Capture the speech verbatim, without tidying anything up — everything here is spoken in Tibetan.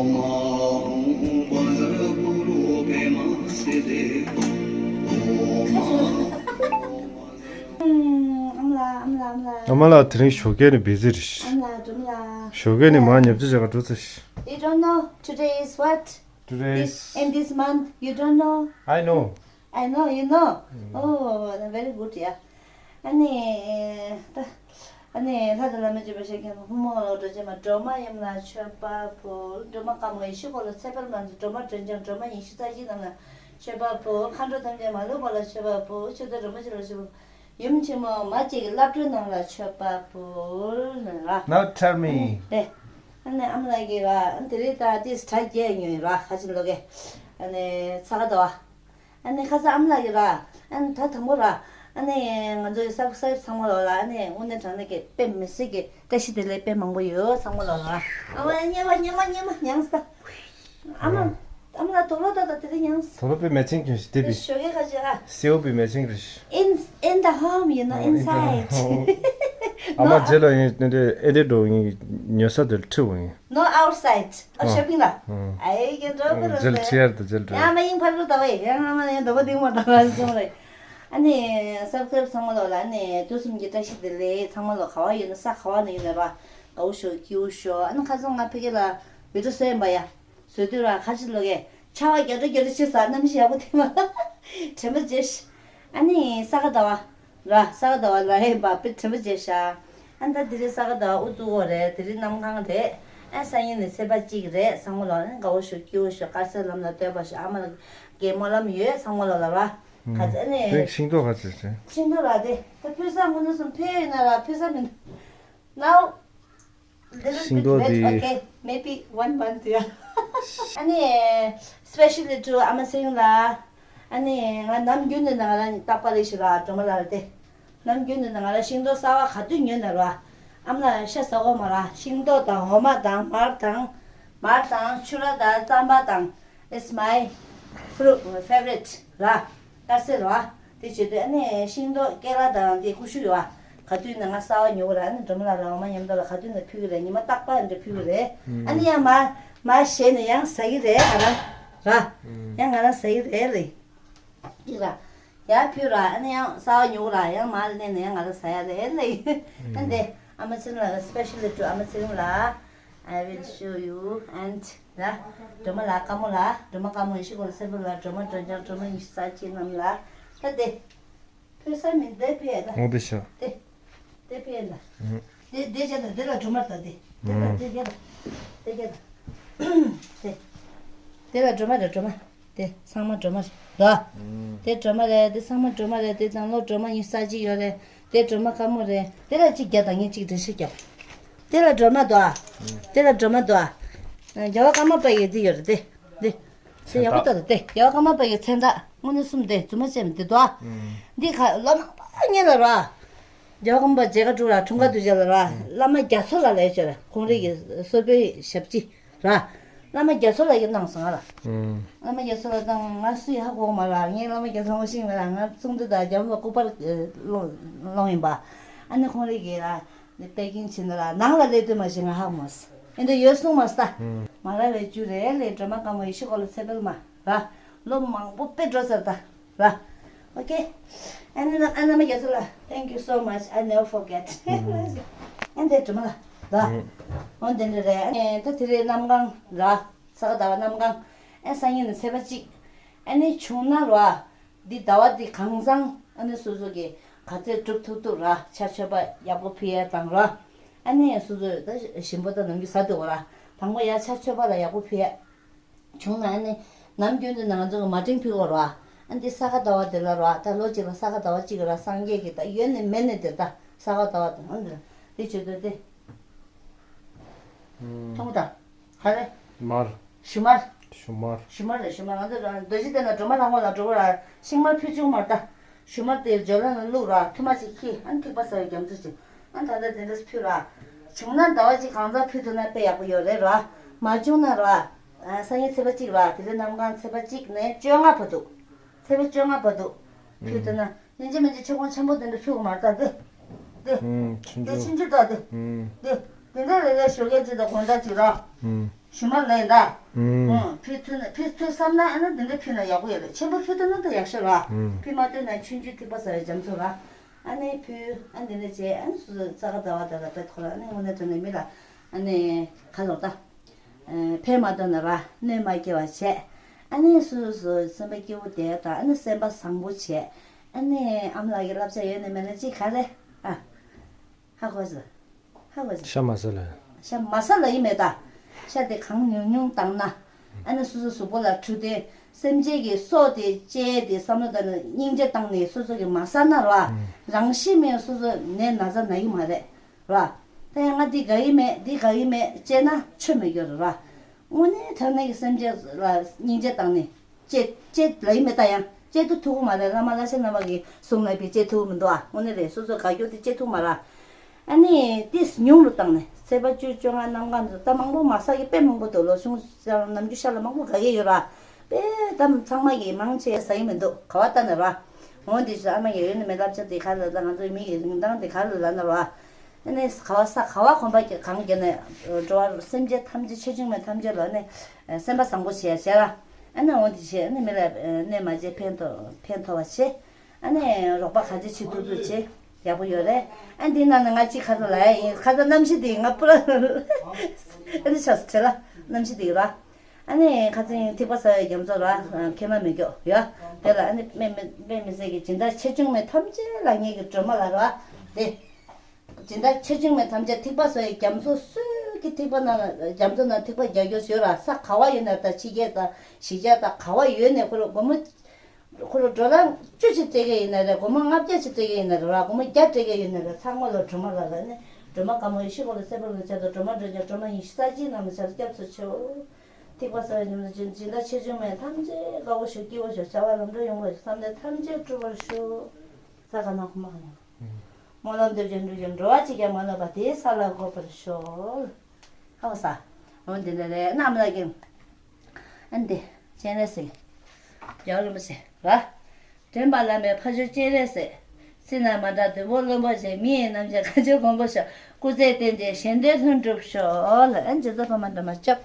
ཨ་མ་ལགས། ཨ་མ་ལགས། ཨ་མ་ལགས། ཨ་མ་ལགས་དེ་རིང་ཞོགས་ཀས་ནས་བི་ཛི་རེད། ཨ་མ་ལགས། སྒྲོལ་མ་ལགས། ཞོགས་ཀས་ནས་མར་ཉལ་ཆས་བྱེད་ག་འགྲོ་ཚར་ཤག You don't know today is what? Today is in this month. You don't know? I know. I know, you know. Oh, very good, yeah. ཨ་ནི་ད་ཨ་ནི་ལྷ་དང་བླ་མ་མཆོད་པ་བཤད་མཁན་ཕོ་མོ་ལོ་འགྲོ་ཆེན་མ་སྒྲོལ་མ་ཡུམ་ལ་མཆོད་པ་ཕུལ། སྒྲོལ་མ་དཀར་མོ་ཡེ་ཤེས་འཁོར་ལོ་ཚེ་འཕེལ་མ་འཛིན། སྒྲོལ་མ་སྒྲོལ་ལྗང་སྒྲོལ་མ་ཉི་ཤུ་རྩ་གཅིག་རྣམས་ལ་མཆོད་པ་ཕུལ། མཁའ་འགྲོ་ཐམས་ཅད་མ་ལུས་འཁོར་ལ་མཆོད་པ་ཕུལ། མཆོད་རྟེན་སྒྲོལ་མ་ཆེན་ལ་མཆོད་པ། ཡུམ་ཆེན་མོ་མ་གཅིག་གི་བླ་སྤྲུལ་རྣམས་ལ་མཆོད་པ་ཕུལ་ལ། Now tell me. དེ་ཨ་ནི་ཨ་མ་ལགས་ཀྱིས་ར་དེ་རིང་ད་ཏིས་གྲ་རྒྱས་ཉོས་ར། ཁ་ཆེ་ལོ་གེ་ཨ་ནི་ཚ་ག་ཟླ་བ། ཨ་ནི་ཁ་སང་ཨ་མ་ལགས་ཀྱིས་ར། ཨ་ནི་ད་དང་པོ་ར། ཨ་ནི་ང་ཚོའི་སབ་སི་ཀ་རབ་ཚང་མ་ལོ་ལ་ཨ་ནི་དངོས་གནས་དྲང་གནས་ཀྱི་དཔེ་མི་སྲིད་ཀྱི་བཀྲ་ཤིས་བདེ་ལེགས་དཔེ་མང་པོ་ཡོད། ཚང་མ་ལོ་ལ། ཨ་མ་ལགས་སྙན་པ་སྙན་པ་སྙན་པ་མྱངས་ས། ཨ་མ། ཨ་མ་ལགས་དུག་ལོག་ད་ད་དེ་རིང་མྱངས་ས། དུག་ལོག་དཔེ་མེ་ཆིང་གྱོན་ཞིག་དེ་བི། ཞོགས་ཀས་ཁ་ཅིག་ཨ། སེའུ་བི་མེ་ཆིང་རེད། In in the home, you know, inside. ཨ་མ་རྗེས་ལ་ཡིན་ཨེ་འདྲས་འགྲོ་ཡིན་ཉོ་ས་དེར་ཁྲིད་འོང་ཡིན། No outside. Oh, shopping ལ། ཨེ་ཀྱེ་འགྲོ་གི་རེད། རྗེས་ལ་ཁྲིད་ཡར་དུ་རྗེས་ལ་ཡང་ཨ་མ་ཡིན་ཕར་རུ་ད་བས་ཡང་ཨ་མ་ཡང་འདོད་པ་འདིང་མ་ད་ར་སོང་རེད། ཨ་ནི་སབ་སི་ཀ་རབ་ཚང་མ་ལོ་ལ་ཨ་ནི་དུས་གསུམ་གྱི་བཀྲ་ཤིས་བདེ་ལེགས། ཚང་མ་ལོ་ག་བ་ཡོད་ན་ས་ག་བ་ན་ཡོད་ན་ར་དགའ་བོ་ཤོག་སྐྱིད་བོ་ཤོག་ཨ་ནི་ཁ་སང་ང་ཕ་གི་ལ་བི་ཌིའོ་བཟོས་ཡིན་པ་ཡ། བཟོས་དུས་ར་ཁ་ཆེ་ལོ་གས་ཆར་པ་རྒྱག་འགྲོ་རྒྱག་འགྲོ་བྱེད་ས། གནམ་གཤིས་ཡག་པོ་དེ་མ་དྲན་པ་བརྗེད་ཤག་ཨ་ནི་ས་ག་ཟླ་བ་ར། ས་ག་ཟླ་བ་ལ་ཡིན་པ་དཔེ་དྲན་པ་བརྗེད་ཤག་ཨ་ད་དེ་རིང་ས་ག་ཟླ་བ་དབུ་བཙུགས་འོ་རེད། དེ་རིང་གནམ་གང་རེད། ཨ་སང་ཉིན་ནི་ཚེས་པ་གཅིག་རེད། ཚང་མ་ལོ་ཨ་ནི་དགའ་བོ་ཤོག་སྐྱིད་བོ་ཤོག་དཀར་གསལ་ལམ་ལ་བསྟོད་པ་ཤོག་ཨ་མ་ལགས་ཀྱི་སྨོན་ལམ་ཡོད། ཚང་མ་ལོ་ལ་ར། ག་ཚོད་ཨ་ནི་དེ་ཤིང་ཏོག་ག་ཚོད་རེད། ཤིང་ཏོག་ར་དེ་ད་ཕུལ་ས་དངོས་གནས་སོང་ཕུལ་ཡོད་ན་ར་ཕུལ་ས་མིན། Now little bit late. Okay, maybe one month, yeah. ཨ་ནི་especially to ཨ་མ་ཚེ་རིང་ལགས། ཨ་ནི་ང་ནམ་རྒྱུན་ནས་ང་རང་རྟག་པར་རེ་ཞིག་ལ་སྒྲོལ་མ་ལགས་དེ། ནམ་རྒྱུན་ནས་ང་རང་ཤིང་ཏོག་གསར་པ་ག་དུས་ཉོས་ན་ར། ཨ་མ་ལགས་ཤ་ཟ་གོ་མ་ར། ཤིང་ཏོག་དང་འོ་མ་དང་མར་དང་། མར་དང་ཕྱུར་ར་དང་རྩམ་པ་དང་། It's my fruit, favorite ར། དཀར་ཟས་ར། དེ་བྱེད་དུས་ཨ་ནི་ཤིང་ཏོག་ཀེ་ལ་དང་དེ་ཀུ་ཤུ་ཡོད་ཨ། ག་དུས་ནས་ང་གསར་པ་ཉོ་གི་ར། ཨ་ནི་སྒྲོལ་མ་ལགས་ལ་འོ་མ་མཉམ་དུ་ལ་ག་དུས་ནས་ཕུལ་གི་རེད། ཉི་མ་རྟག་པར་འདྲ་ཕུལ་གི་རེད། ཨ་ནི་ཡང་མ་མ་བཞེས་ནས་ཡང་ཟ་གི་རེད་ང་རང་ར། ཡང་ང་རང་ཟ་གི་རེད་ལེ། ཅིག་ར། ཡར་ཕུལ་ར། ཨ་ནི་ཡང་གསར་པ་ཉོ་གི་ར། ཡང་མར་ལེན་ནས་ཡང་ང་རང་ཟ་ཡ་རེད་ལེ། ཨ་འདི་ཨ་མ་ཚེ་རིང་ལགས་specially to ཨ་མ་ཚེ་རིང་ལགས། I will show you and ར། སྒྲོལ་མ་ལགས་དཀར་མོ་ལགས། སྒྲོལ་མ་དཀར་མོ་ཡེ་ཤེས་འཁོར་ལོ་ཚེ་འཕེལ་ལགས། སྒྲོལ་མ་སྒྲོལ་ལྗང་སྒྲོལ་མ་ཉི་ཤུ་རྩ་གཅིག་རྣམས་ལ། ད་དེ། ཕུལ་ས་མིན་དེ་ཕུལ་ཡ་ད། འོ་དེ་ཤ། དེ། དེ་ཕུལ་ཡ་ད། དེ་དེ་བྱས་ད་དེ་ལ་སྒྲོལ་མ་ད་དེ། དེ་ལ་དེ་བྱས་ད། དེ་བྱས་ད། དེ། དེ་ལ་སྒྲོལ་མ་རེད་སྒྲོལ་མ། དེ་ཚང་མ་སྒྲོལ་མ་རེད་ལ། དེ་སྒྲོལ་མ་རེད། དེ་ཚང་མ་སྒྲོལ་མ་རེད། དེ་དང་ལོ་སྒྲོལ་མ་ཉི་ཤུ་རྩ་གཅིག་ཡོད་རེད། དེ་སྒྲོལ་མ་དཀར་མོ་རེད། དེ་ལ་གཅིག་རྒྱག་དང་ངས་གཅིག་འགྲེལ་བཤད་རྒྱག་དེ་ལ་སྒྲོལ་མ་དོ་ཨ། དེ་ལ་སྒྲོལ་མ་དོ་ཨ། རྒྱལ་བ་ཀརྨ་པ་ཡི་དེ་ཡོད་རེད་དེ། དེ། དེ་ཡག་པོ་ལྟ་དང་དེ་རྒྱལ་བ་ཀརྨ་པ་ཡི་མཚན་རྟགས་དངོས་གནས་གསུམ་དེ་རྫུན་མ་བྱས་མི་དེ་དོ་ཨ། འདི་ཁ་ལོ་མང་པོ་ཉེ་ལ་ར། རྒྱལ་བ་ཀརྨ་པ་མཇལ་ཁ་དྲུག་ལ་འཁྲུངས་སྐར་དུས་ཆེན་ལ་ར། བླ་མ་རྒྱ་མཚོ་ལ་ལས་བྱོས་ར། ཁོང་རིགས་ཀྱི་གསོལ་དཔོན་ཞབས་ཕྱི་ར། བླ་མ་རྒྱ་མཚོ་ལ་ཡིན་གནང་སོང་ང་ལ། བླ་མ་རྒྱ་མཚོ་ལ་དང་ང་སུ་ཡིན་ཧ་གོ་མ་ར། ངས་བླ་མ་རྒྱ་མཚོ་ངོ་ཤེས་མེད་ལ། ང་ཚོགས་འདུ་དང་རྒྱ་མོ་པ་སྐུ་པར་སློང་སློང་ཡིན་པ། ཨ་ནི་ཁོང་རིགས་ཀྱི་ར། པེ་ཀིང་ཕྱིན་ན་ར་ནང་ལ་སླེབས་དུས་མ་ཤེས་ང་ཧ་གོ་མ་སོང་། ཨེ་འདྲ་ཡོད་གསུང་མ་སོང་ད། མ་ར་བའི་རྒྱུ་རེད་ལས་སྒྲོལ་མ་དཀར་མོ་ཡེ་ཤེས་འཁོར་ལོ་ཚེ་འཕེལ་མ་ར། ལོ་མང་པོ་དཔེ་འགྲོ་ཚར་ད། ར། Okay. ཨ་ནི་ཨ་ནི་མ་རྒྱ་མཚོ་ལ། Thank you so much. I never forget. ཨ་འདི་སྒྲོལ་མ་ལ། ར། འོ་འདི་འདྲ་རེད། ཨ་ནི་ད་དེ་རིང་གནམ་གང་ར། ས་ག་ཟླ་བ་གནམ་གང་། ཨ་སང་ཉིན་ནི་ཚེས་པ་གཅིག་ཨ་ནི་བྱུང་ན་ར། འདི་ཟླ་བ་འདི་གང་བཟང་ཨ་ནི་སོ་སོ་གི་ག་ཚོད་སྒྲུབ་ཐུབ་ཐུབ་ར། ཕྱག་མཆོད་པ་ཡག་པོ་ཕུལ་ཡ་དང་ར། ཨ་ནི་སོ་སོ་ད་ཞིམ་པོ་ད་ནམ་རྒྱུན་ཟ་འདུག་ར། དང་པོ་ཡ་ཕྱག་མཆོད་པ་ལ་ཡག་པོ་ཕུལ་ཡ། བྱུང་ན་ཨ་ནི་ནམ་རྒྱུན་དུ་ན་ང་ཚོ་གི་མ་ཏིང་ཕུལ་དགོས་ར། ཨ་འདི་ས་ག་ཟླ་བ་དེ་ལ་ར། ད་ལོ་གཅིག་ལ་ས་ག་ཟླ་བ་གཅིག་ར་སངས་རྒྱས་ཀྱི་ད་ཡོད་ནི་མེད་ནི་དེ་ད་ས་ག་ཟླ་བ་དེ་ཨ་འདི་ལ་དེ་བྱེད་དུས་དེ། མཐོང་ད། ཧ་རེ། མར། ཞུ་མར། ཞུ་མར། ཞུ་མར་རེད་ཞུ་མར། ང་ཚོ་རང་རྡོ་རྗེ་གདན་ལ་སྒྲོལ་མ་ལྷ་ཁང་ལ་འགྲོ་གི་ར། ཤིང་མར་ཕུལ་བཅུག་མར་ད། ཞུ་མར་དེ་ཇོ་ལ་ལ་བླུགས་ར་ཐུར་མ་ཅིག་ཁྱེར་ཨ་ནི་ཐིགས་པ་ཟ་བའི་རྒྱ་མཚོ་ཅིག་ཨ་ད་ལྟ་དེ་འདྲ་ཕུལ་ར། བྱུང་ན་ཟླ་བ་གཅིག་གང་ཚང་ཕུལ་ཐུབ་ན་དཔེ་ཡག་པོ་ཡོད་རེད་ར། མ་བྱུང་ན་ར། སང་ཉིན་ཚེས་པ་གཅིག་ར་དེ་རིང་གནམ་གང་ཚེས་པ་གཅིག་ནས་བཅོ་ལྔ་བར་དུ། ཚེས་པ་བཅོ་ལྔ་བར་དུ། ཕུལ་ཐུབ་ན། ཡིན་གཅིག་མིན་གཅིག་ཆོས་གོང་ཆེན་པོ་དེ་འདྲ་ཕུལ་དགོས་མ་རེད་ད་འདི། འདི། ཨུམ། ཆུང་འདི་ཆུང་ཆུང་ད་འདི། ཨུམ། འདི། འདི་འདྲ་རེ་རེ་ཞོགས་ཀས་གཅིག་དང་དགོང་དག་གཅིག་ར། ཨུམ། ཞུ་མ་ལེན་ད། ཨུམ། ཨུམ། ཕུལ་ཐུབ་ན་ཕུལ་ཐུབ་བསམ་ན་ཨ་ནི་འདི་འདྲ་ཕུལ་ན་ཡག་པོ་ཡོད་རེད། ཆེན་པོ་ཕུལ་ཐུབ་ན་ད་ཡག་ཤོས་ར། ཨུམ། ཕུལ་མ་ཐུབ་ན་ཆུང་ཆུང་ཐིགས་པ་ཟ་བའི་རྒྱ་མཚོ་ར། ཨ་ནི་ཕུལ་ཨ་འདི་འདྲ་བྱས་ཨ་ནི་སོ་སོ་ས་ག་ཟླ་བ་ད་ལ་པད་ཁོ་ར་ཨ་ནི་དངོས་གནས་དྲང་གནས་མི་ལ་ཨ་ནི་ག་ལོག་ད། ཕན་མ་ཐོགས་ན་ར་གནོད་མ་སྐྱེལ་བ་བྱས། ཨ་ནི་སོ་སོ་སོ་སེམས་པ་སྐྱིད་པོ་བསྡད་དང་ཨ་ནི་སེམས་པ་བཟང་པོ་བྱས། ཨ་ནི་ཨ་མ་ལགས་ཀྱི་བསླབ་བྱ་ཡོད་ནི་མེད་ན་ཅིག་ག་རེ་ཨ། ཧ་གོ་སོང་། ཧ་གོ་སོང་། ཤ་མ་ཟ་ལ། ཤ་མ་ཟ་ལ་ཡིན་མེད་ད། ཤ་དེ་གང་ཉུང་ཉུང་བཏང་ན། ཨ་ནི་སོ་སོ་གཟུགས་པོ་ལ་འཕྲོད་བསྟེན་སེམས་ཅན་གྱི་སྲོག་དེ་བཅད་དེ་བསམ་བློ་བཏང་ནས་སྙིང་རྗེ་བཏང་ནས་སོ་སོ་གི་མ་ཟ་ན་ར། ཨང་། རང་ཤི་མེད་སོ་སོ་ནད་ན་ཚ་ན་ཡི་མ་རེད་ར། ད་ཡང་ང་འདི་དགའ་ཡི་མེད་འདི་དགའ་ཡི་མེད་བཅད་ན་ཆོ་མེད་རྒྱུ་རེད་ར། དངོས་གནས་དྲང་གནས་ཀྱི་སེམས་ཅན་ལ་སྙིང་རྗེ་བཏང་ནས། ཅེ་ཅེ་ལ་ཡིན་མེད་ད་ཡང་ཅེ་ཐུབ་ཐུབ་ཀྱི་མ་རེད། བླ་མ་བླ་ཆེན་རྣམ་པ་གི་གསུང་ལ་བི་ཅེ་ཐུབ་ཀྱི་མི་འདུག་ཨ། དངོས་གནས་རེད། སོ་སོ་དགའ་སྐྱོ་དེ་ཅེ་ཐུབ་མ་ར། ཨ་ནི་ཏིས་ཉུང་རུ་བཏང་ནས་ཚེས་པ་བཅུ་བཅོ་ལྔ་གནམ་གང་དུ་ད་མང་པོ་མ་ཟ་གི་དཔེ་མང་པོ་འདུག་ལོ་ཆུང་ནམ་རྒྱུན་ཤ་ལ་མང་པོ་དགའ་གི་ཡོད་ར། དཔེ་ད་ཚང་མ་གི་མང་ཆེ་ཟ་གི་མི་འདུག་ག་བ་ལྟ་ན་ར། འོ་འདི་ཤ་ཨ་མ་གི་ཡོད་ནི་མེད་བསླབ་བྱ་དེ་ག་ལ་ལ་ང་ཚོའི་མི་གི་རིན་ཐང་དེ་ག་ལ་ལ་ན་ར། ཨ་ནི་ག་བ་ས་ག་བ་གོམ་པ་གང་བརྒྱབ་ནས་འགྲོ་བ་སེམས་ཅན་ཐམས་ཅད་ཆོས་བཅུ་མེད་ཐམས་ཅད་ལ་ནི་སེམས་པ་བཟང་པོ་བྱས་བྱས་ལ། ཨ་ནི་འོ་འདི་བྱས་ཨ་ནི་མི་ལ་གནོད་མ་བྱས་ཕན་ཐོགས་ཕན་ཐོགས་པ་བྱས། ཨ་ནི་རོགས་པ་ག་ཚོད་བྱེད་ཐུབ་ཐུབ་བྱས་ཡག་པོ་ཡོད་རེད། ཨ་འདི་ནང་ནས་ང་གཅིག་ཁ་ཚ་ལ་ཡ་ཡིན་ཁ་ཚ་གནམ་གཤིས་འདི་ང་པུ་ར་ཨ་ནི་ཆགས་སུ་བྲེལ་ལ་གནམ་གཤིས་འདི་ཡོད་ར། ཨ་ནི་ཁ་ཚིང་ཐིགས་པ་ཟ་བའི་རྒྱ་མཚོ་ར་ཁེ་མ་མི་སྐྱོ་ཡ། དེ་ལ་ཨ་ནི་དཔེ་མི་དཔེ་མི་སྲིད་ཀྱི་སྦྱིན་བདག་ཆེ་ཆུང་མེད་ཐམས་ཅད་ལ་ངེད་ཀྱི་སྒྲོལ་མ་ལ་ར་དེ། སྦྱིན་བདག་ཆེ་ཆུང་མེད་ཐམས་ཅད་ཐིགས་པ་ཟ་བའི་རྒྱ་མཚོ་སུས་ཀྱི་ཐིགས་པ་ན་རྒྱ་མཚོ་ན་ཐིགས་པ་རྒྱག་རྒྱུ་ཞོལ་ར་ས་ག་བ་ཡོད་ན་ད་ཕྱི་རྒྱལ་དང་གཞིས་རྒྱག་དང་ག་བ་ཡོད་ནས་ཁོ་ར་སྒོར་མོ། ཁོ་ར་ཌོ་ལར་བཅུ་ཞིག་སྤྲད་ཀྱི་ཡིན་ན་རེད། སྒོར་མོ་ལྔ་བརྒྱ་ཞིག་སྤྲད་ཀྱི་ཡིན་ན་རེད་ར། སྒོར་མོ་བརྒྱ་སྤྲད་ཀྱི་ཡིན་ན་རེད། ཚང་མ་ལ་སྒྲོལ་མ་ལ་ར་ནི་སྒྲོལ་མ་དཀར་མོ་ཡེ་ཤེས་འཁོར་ལོ་སེར་པོ་ལ་ཆ་དང་སྒྲོལ་མ་སྒྲོལ་ཆ་སྒྲོལ་མ་ཡེ་ཤེས་ས་གཅིག་ནང་ལ་ཆ་དང་སྐྱབས་སུ་མཆིའོ། ཐིགས་པ་ཟ་བའི་ཉམས་སུ་སྦྱིན་སྦྱིན་བདག་ཆེ་ཆུང་མེད་ཐམས་ཅད་དགའ་བོ་ཤོག་སྐྱིད་པོ་ཤོག་བྱ་བ་ལམ་འགྲོ་ཡོང་བ་ཤོག་བསམ་དོན་ཐམས་ཅད་འགྲུབ་པར་ཤོག་ས་ག་ན་ཁོ་མ་ག་ན། སྨོན་ལམ་འདེབས་ཀྱང་འགྲུབ་ཀྱང་འགྲོ་བ་གཅིག་ཀྱང་མ་ལོག་པ་དེའི་ས་ལ་འགོད་པར་ཤོག་ཧ་གོ་ས། འོ་འདི་འདྲ་རེད། གནམ་ལ་གིན། ཨ་འདི། སྤྱན་རས་གཟིགས། རྒྱལ་བ་རིན་པོ་ཆེ་ར། འདྲེན་པ་བླ་མའི་ཕ་ཇོ་སྤྱན་རས་གཟིགས། སྲིད་ན་མ་འདྲ་བདུད་པོ་བློན་པོ་ཆེ། མི་ཡི་རྣམ་འབྱེད་མཁའ་སྤྱོད་མགོན་པོ་ཤོག་སྐུ་ཚེ་བརྟན་ཅིང་གཞན་དོན་ལྷུན་གྲུབ་ཤོག་ལ་ཨ་འཇུ་ཚ་ཕ་མ་འདྲ་མ་སྐྱབས།